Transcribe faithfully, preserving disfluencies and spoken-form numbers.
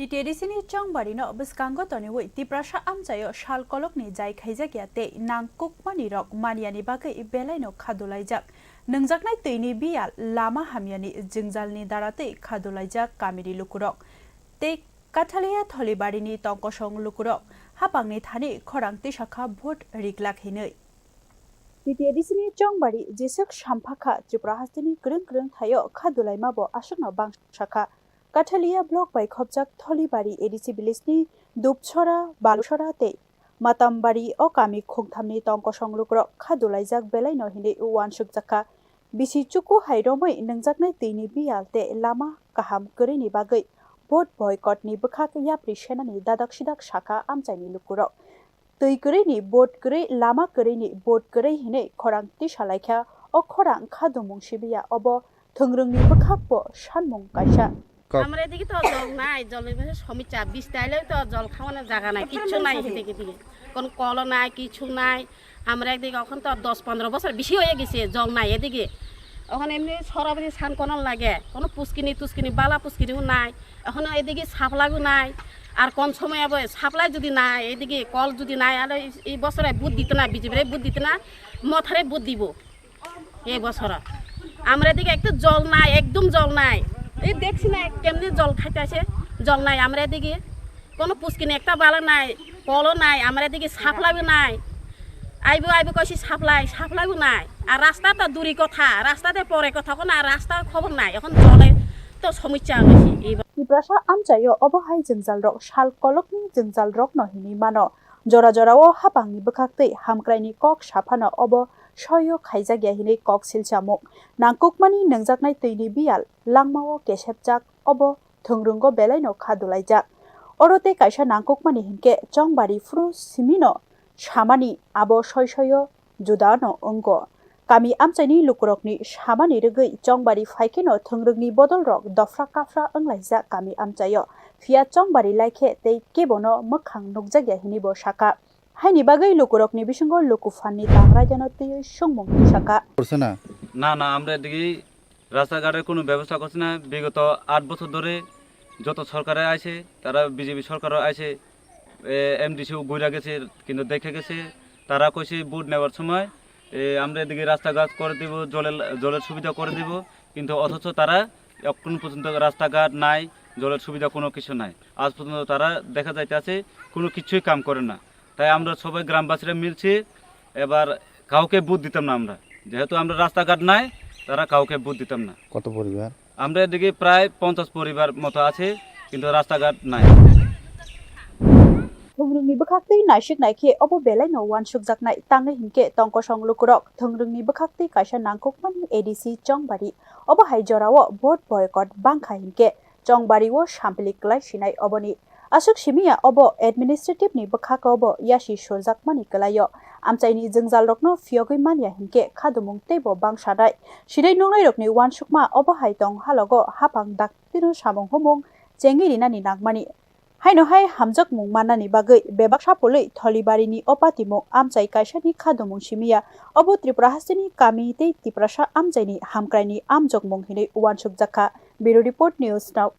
T D C ni Chongbari no bwskango toniwi Tiprasa amchaio sal kolokni jai khaijakya tei nangkukmani rok maniyani bagwi belaino khadulaijak. Nwngjaknai twini biyal, lama hamyani jwngjalni dara tei khadulaijak kamini lukurok tei Kathaliya Tholibarini tongkosong lukurok hapangni thani khorang tisakha vote riklak hinwi. T D C ni Chongbari jeswk sampha kha Tripura hasteni kwrwng kwrwng thaio khadulaima bo aswkno bangsa kha. Kathaliya block bai khopjak Tholibari A D C village ni Dupsora, Balusora tei Matambari o kami khungthamni tongkosong lukurok khadulaijak belaino hinwi uansukjak kha. Bisi chuku hai romwi nwngjaknai twini biyal tei lama kaham kwrwini bagwi vote boycott ni bwkhak yapri senani dadak sidak sakha amchaini lukurok. Twi kwrwini vote kwrwi, lama kwrwini vote kwrwi hinwi khorang tisalaikha. O khorang khadumung sibiya, obo thwngrwngni bwkhakbo sanmung kaisa. Kok. Amra edigi to jol nai, jol ni bwse somicha, bis taile to jol khawana jaga nai, kichu nai, hidi hidi. Kon kolo nai, kichu nai. Amra edigi okhon to dos pondro bosor bisi hoye gese, jol nai edigi. Okhon emni sorabari san kono lage, kono puskini tuskini, bala puskini nai. Ekhon edigi supply bo nai, ar kom somoy abo supply jodi nai, edigi kol jodi nai, aro ei, ei bosore vote dito na, B J P re vote dito na, mothare vote dibo ei bosoro. Amra edigi ekto jol nai, ekdom jol nai. Ei dekchi na kemni jol khaite ase, jol nai amra edigi. Kono puskini ekta bala nai, kolo nai, amra edigi supply bo nai. Aibo, aibo koisi supply, supply bo nai. Ar rasta to duri kotha, rasta de pore kotha, kono ar rasta khobor nai. Ekhon jole to somicha hoisi. Tiprasa amchaio obo hai jwngjalrok sal kolokni jwngjalrokno hinwi mano. Jora jorao hapangni bwkhak tei hamkraini kok saphano obo soio khaijakya hinwi kok silchamung. Nangkukmani nwngjaknai twini biyal langmao kesepjak, obo thwngrwngo belaino khadulaijak. Oro tei kaisa nangkukmani hinkhe Chongbari phuru simino samani abo soi soio judano wngo. Kami amchaini lukurokni samani rwgwi Chongbari phaikheno thwngrwngni bodolrok dophra kaphra wnglaijak kami amchaio. Phiya Chongbari laikhe tei kebono mwkhang nukjakya hinwi bo sakha. Haini bagwi lukurokni bisingo lukuphani tangraidano twiwi songmung tisakha. করছে না। না, না, আমরা এদিকে রাস্তাঘাটের কোনো ব্যবস্থা করছে না। বিগত আট বছর ধরে যত সরকারে আইছে, তারা বিজেপি সরকারও আইছে, এ, এমডিসিও ঘুরে গেছে, কিন্তু দেখে গেছে, তারা কইছে ভোট নেওয়ার সময়, এ, আমরা এদিকে রাস্তাঘাট করে দিব, জলের, জলের সুবিধা করে দিব, কিন্তু অথচ তারা এখন পর্যন্ত রাস্তাঘাট নাই, জলের সুবিধা কোনো কিছু নাই। আজ পর্যন্ত তারা দেখা যাইতেছে কোনো কিছুই কাম করে না। তাই আমরা সবাই গ্রামবাসীরা মিলছি, এবার কাউকে ভোট দিতাম না আমরা, যেহেতু আমরা রাস্তাঘাট নাই, তারা কাউকে ভোট দিতাম না। কত পরিবার? আমরা এদিকে প্রায় পঞ্চাশ পরিবার মতো আছে, কিন্তু রাস্তাঘাট নাই। Thwngrwngni bwkhaktwi naisik naikhe obo belaino uansukjaknai, tangwi hinkhe tongkosong lukurok thwngrwngni bwkhaktwi kaisa nangkukmani A D C Chongbari. Obo hai jorao vote boycott bangkha hinkhe Chongbario sampili kwlai sinai oboni. Aswk simiya obo administrative ni bwkhak obo yasi surjakmani kwlaio. Amchaini jwngjalrokno phiyogwi manya hinkhe khadumung teibo bangsanai. Sinai nungnairokni uansukma obo hai tong halogo hapang daktino samung humung chengwi rinani nangmani. Haino hai hamjakmung mannani bagwi bebak sapulwi Tholibarini o patimung amchai kaisani khadumung simiya. Obo Tripura hasteni kami tei Tiprasa amchaini hamkraini amjokmung hinwi uansukjakha. Bureau Report, News Now.